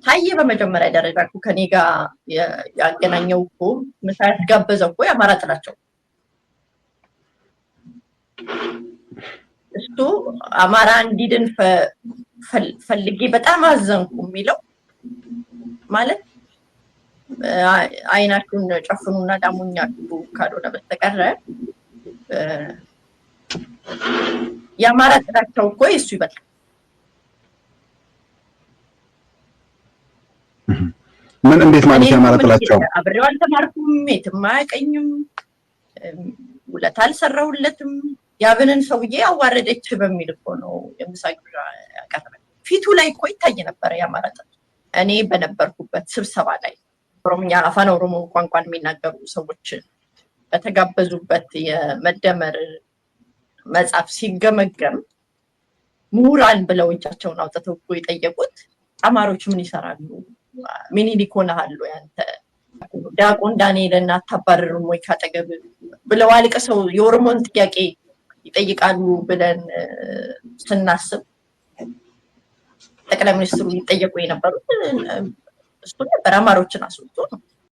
ታየ በመጀመሪያ ደረጃ እኮ ከኔ ጋር ያገናኘው እኮ፣ ምሳ ያስጋበዘው እኮ የአማራ ጥላቸው፣ እሱ አማራ እንዲድን ፈልጌ በጣም አዘንኩ የሚለው ማለት አይናችሁን ጨፍኑና ዳሙኛችሁ ካልሆነ በስተቀረ የአማራ ጥላቸው እኮ የእሱ ይበልጣል። ምን እንዴት ማለት የአማራ ጥላቸው? አብሬው አልተማርኩም፣ የትም አያውቀኝም፣ ውለታ አልሰራሁለትም። ያብንን ሰውዬ አዋረደች በሚል እኮ ነው የምሳ ግብዣ ያቀረበ። ፊቱ ላይ እኮ ይታይ ነበረ የአማራ ጥላቻ። እኔ በነበርኩበት ስብሰባ ላይ ኦሮምኛ፣ አፋን ኦሮሞ ቋንቋን የሚናገሩ ሰዎች በተጋበዙበት የመደመር መጽሐፍ ሲገመገም ምሁራን ብለው እጃቸውን አውጥተው እኮ የጠየቁት አማሮች ምን ይሰራሉ? ሚኒሊክ ሆነሃል ወይ አንተ? ዲያቆን ዳንኤልን አታባርርም ወይ ካጠገብ ብለው አልቅሰው የኦሮሞን ጥያቄ ይጠይቃሉ ብለን ስናስብ ጠቅላይ ሚኒስትሩ ይጠየቁ የነበሩት እሱ ነበር። አማሮችን አስወጥቶ ነው።